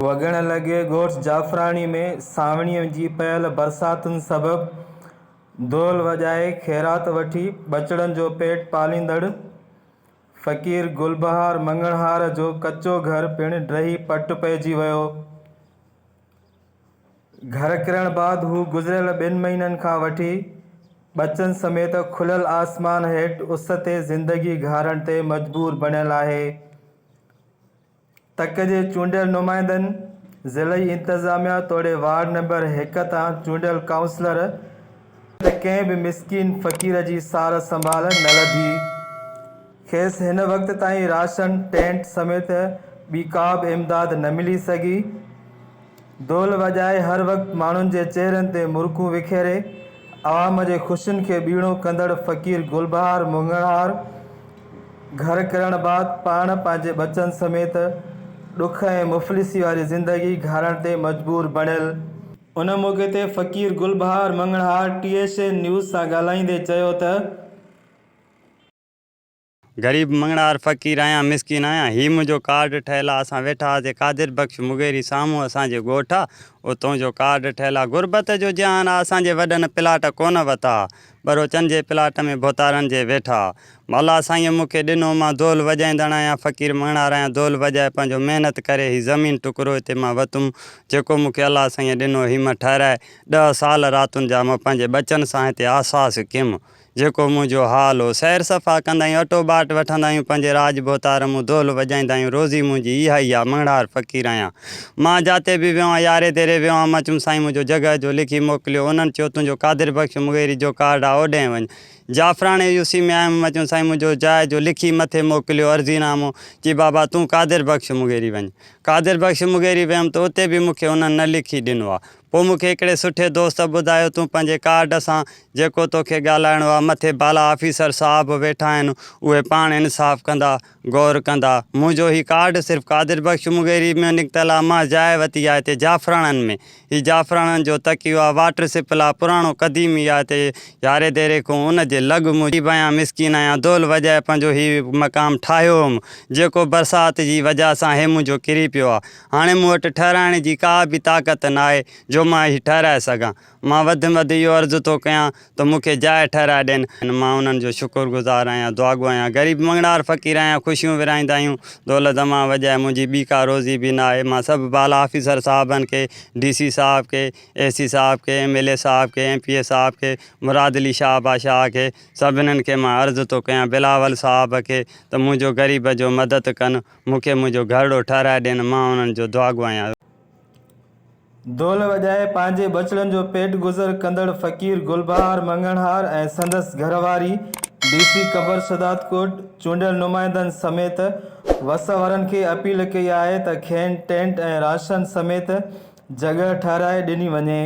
وڳڻ لڳي ڳوٺ جعفراڻي ۾ سانوڻيء جي پيل برساتن سبب دهل وڄائي خيرات وٺي ٻچڙن جو پيٽ پاليندڙ فقير گلبهار مڱڻهار جو ڪچو گهر پڻ ڊهي پٽ پئجي ويو. گهر ڪرڻ بعد هو گذريل ٻن مهينن کان وٺي ٻچن سميت کليل آسمان هيٺ اس تي زندگي گهارڻ تي مجبور بڻيل آهي. تڪ جي چونڊيل نمائندن، ضلعي انتظاميا توڙي وارڊ نمبر هڪ تان چونڊيل ڪائونسلر ته ڪنهن به مسڪين فقير جي سار سنڀال نه لڌي. کيس هن وقت تائين راشن، ٽينٽ سميت ٻي ڪا به امداد نه ملي سگهي. دهل وڄائي هر وقت ماڻهن جي چهرن تي مرڪون وکيري عوام جي خوشين کي ٻيڻو ڪندڙ فقير گلبهار مڱڻهار گهر ڪرڻ بعد پاڻ پنهنجي ٻچن سميت ڏک ۽ مفلسي واري زندگي گهارڻ تي مجبور بڻيل. ان موقعي تي Faqir Gulbahar Manganhar T S N news سان ڳالهائيندي چيو ته. غريب مڱڻهار فقير آهيان مسڪين آهيان هي منهنجو ڪارڊ ٺهيل آ اسان ويٺا هئاسي قادر بخش مغيري سامهون اسان جي ڳوٺ آ اتون جو ڪارڊ ٺهيل آ غربت جو جهان آ اسان جي وڏن پلاٽ ڪونه وتا ٻروچن جي پلاٽ ۾ ڀوتارن جي ويٺا مولا سائينء مون کي ڏنو، مان دهل وڄائيندڙ آهيان، فقير مڱڻهار آهيان، دهل وڄائي پنهنجو محنت ڪري هي زمين ٽڪرو هتي مان وتم، جيڪو مون کي الله سائينء ڏنو هي مان ٺهرائي ڏهه سال راتن جا مان پنهنجي ٻچن سان هتي آساس ڪيم، جيڪو منهنجو حال هو. سير صفا ڪندا آهيون، اٽو ٻاٽ وٺندا آهيون، پنهنجي راڄ ڀوتار مون دهل وڄائيندا آهيون، روزي منهنجي اها ئي آ، مڱڻهار فقير آهيان. مان جاتي به ويو آهيان، ياري ديري ويو آهيان، مان چيم سائين منهنجو جڳهه جو لکي موڪليو، انهن چيو تنهنجو قادر بخش مغيري جو ڪارڊ آ، اوڏهين وڃ. جعفراڻي يو سي ۾ آيم مان چيم سائين منهنجو جاء جو لکي مٿي موڪليو عرضي نامو چي بابا تون قادر بخش مغيري وڃ قادر بخش مغيري ويم ته اتي به مونکي انهن نه لکي ڏنو آ پوء مونکي هڪڙي سٺي دوست ٻڌايو تون پنهنجي ڪارڊ سان جيڪو توکي ڳالهائڻو آ مٿي بالا آفيسر صاحب ويٺا آهن اهي پاڻ انصاف ڪندا غور ڪندا منهنجو هي ڪارڊ صرف قادر بخش مغيري ۾ نڪتل آ مان جاء وتي آ هتي جعفراڻن ۾ هي جعفراڻن جو تڪيو آ، واٽر سپلاء پراڻو قديمي آ هتي ياري ديري کون ان جي لڳ مون غريب آهيان مسڪين آهيان دهل وڄائي پنهنجو هي مقام ٺاهيو هوم جيڪو برسات جي وجه سان هي منهنجو ڪري پيو آ هاڻي مون وٽ ٺهرائڻ جي ڪا به طاقت ناهي جو مان هي ٺهرائي سگهان مان وڌ ۾ وڌ اهو عرض ٿو ڪيان ته مون کي جاء ٺهرائي ڏين. مان انهن جو شڪر گذار آهيان، دعاگو آهيان. غريب مڱڻهار فقير آهيان، خوشيون ورهائيندا آهيون. دولت مان وڄائي منهنجي ٻي ڪا روزي به نه آهي. مان سڀ بالا آفيسر صاحبن کي، ڊي سي صاحب کي، اي سي صاحب کي، ايم ايل اي صاحب کي، ايم پي اي صاحب کي، مراد علي شاهه بادشاهه کي، سڀنن کي مان عرض ٿو ڪيان، بلاول صاحب کي ته منهنجو غريب جو مدد ڪن، مون کي منهنجو گهرڙو ٺهرائي ڏين، مان انهن جو دعاگو آهيان. دهل وڄائي پنهنجي ٻچڙن جو پيٽ گذر ڪندڙ فقير گلبهار مڱڻهار ۽ سندس گهرواري ڊي سي قمبر شهدادڪوٽ چونڊيل نمائندن سميت وس وارن کي اپيل ڪئي آهي ته کين ٽينٽ ۽ راشن سميت جڳهه ٺهرائي ڏني وڃي.